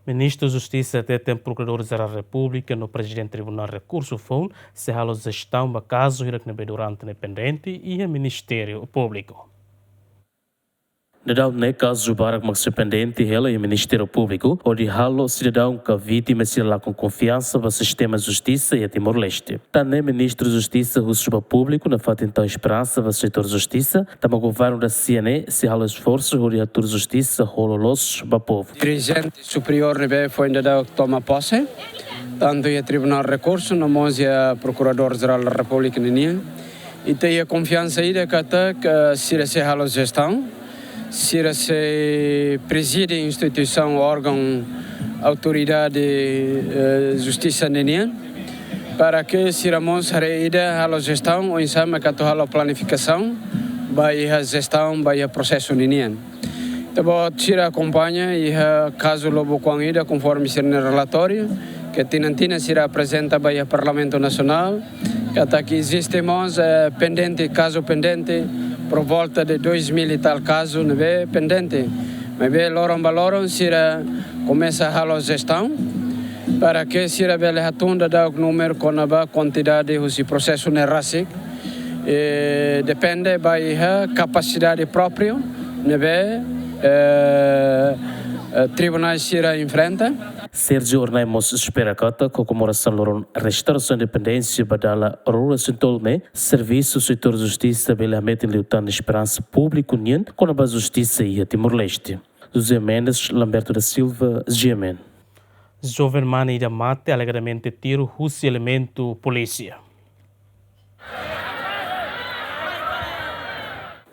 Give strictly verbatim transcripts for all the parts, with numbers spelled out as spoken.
Ministru Justisa hateten Prokuradór Jerál Repúblika no Prezidente Tribunál Rekursu Foun sei halo jestaun ba kazu hirak ne'ebé durante ne'e pendente iha Ministériu Públiku. Daudaun ne'e kazu barak mak sei pendente hela iha Ministériu Públiku, hodi halo sidadaun ka vítima sira lakon konfiansa ba sistema justisa iha Timor-Leste. Tan ne'e Ministru Justisa husu ba públiku nafatin tau esperansa ba setór justisa, tanba governu da-sia ne'e sei halo esforsu hodi hatuur justisa ho loloos ba povu. Dirijente superiór ne'ebé foin daudaun toma pose, tantu iha Tribunál Rekursu no mós iha Prokuradór Jerál Repúblika ninian. Ita iha konfiansa ida katak, eh, sira sei halo jestaun, sira sei prezide instituisaun, órgaun, autoridade, eh, justisa ninian, para ke sira mós haree ida halo jestaun, oinsá mak atu halo planifikasaun ba iha jestaun, ba iha prosesu ninian. Ita-boot sira akompaña iha kazu lubuk oan ida, konforme sira-nia relatóriu, ke tinan-tinan sira aprezenta ba iha Parlamentu Nasionál, katak eziste mós, eh, pendente, kazu pendente, por volta de dois mil e tal kazu ne'ebé pendente. Maibé loron ba loron sira komesa halo jestaun, para ke sira bele hatún daudauk númeru kona-ba kuantidade husi prosesu ne'e rasik, eh, depende ba iha kapasidade própriu ne'ebé, eh, eh, tribunais sira enfrenta. Sérgio Hornai mós espera katak ho komemorasaun loron restaurasaun independénsia ba dala ruanulu-resin-tolu ne'e, servisu setór justisa bele hametin liután esperansa públiku nian kona-ba justisa iha Timor-Leste. José Mendes, Lamberto da Silva, G M N. Joven mane ida mate alegadamente tiru husi elementu polísia.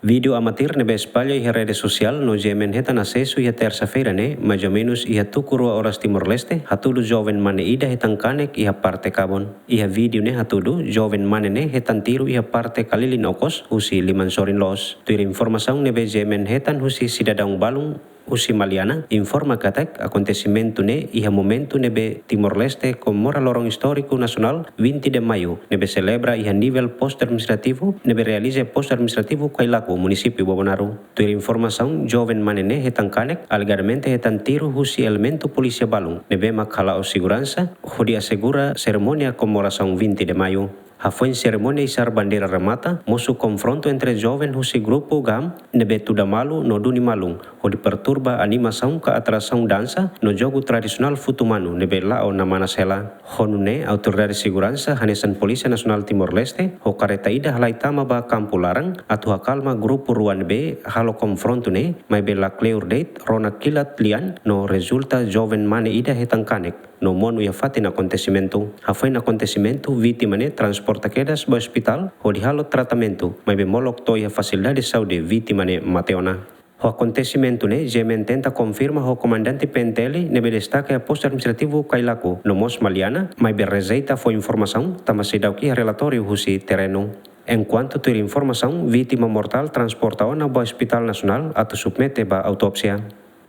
Vídeo amatir ne'ebé espalla iha rede sosiál no G M N hetan asesu iha tersa-feira ne'e, mais ou menus iha tuku rua oras Timor-Leste, hatudu joven mane ida hetan kanek iha parte kabun. Iha vídeo ne'e hatudu, joven mane ne'e hetan tiru iha parte kalilin okos husi liman sorin loos. Tuir informasaun ne'ebé G M N hetan husi sidadaun balun husi Maliana, informa katak akontesimentu ne'e iha momentu ne'ebé Timor-Leste komemora loron istóriku nasionál vinte de Maio, ne'ebé selebra iha nivel postu administrativu, ne'ebé realiza postu administrativu Kailaku, munisípiu Bobonaro. Tuir informasaun, joven mane ne'e hetan kanek, alegadamente hetan tiru husi elementu polísia balun, ne'ebé mak hala'o seguransa, hodi asegura serimónia komemorasaun vinte de Maio. Hafoin serimónia isar bandeira remata, mosu konfrontu entre joven husi grupu GAM, ne'ebé tuda malu no duni malun, hodi perturba animasaun ka atrasaun dansa no jogu tradisionál futu manu ne'ebé la'o namanas hela. Ho nune'e, autoridade seguransa hanesan Polísia Nasionál Timor-Leste, ho karreta ida halai tama ba kampu laran, atu hakalma grupu rua ne'ebé halo konfrontu ne'e, maibé la kleur de'it, rona kilat lian, no rezulta joven mane ida hetan kanek no monu iha fatin akontesimentu. Hafoin akontesimentu, vítima ne'e transporta kedas ba ospitál hodi halo tratamentu, maibé molok to'o iha fasilidade saúde vítima ne'e mate ona. Ho akontesimentu ne'e, G M N tenta konfirma ho komandante P N T L ne'ebé destaka iha postu administrativu Kailaku, no mós Maliana, maibé rejeita fó informasaun, tanba seidauk iha relatóriu husi terrenu. Enkuantu tuir informasaun, vítima mortál transporta ona ba Ospitál Nasionál atu submete ba autópsia.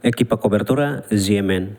Ekipa kobertura, G M N.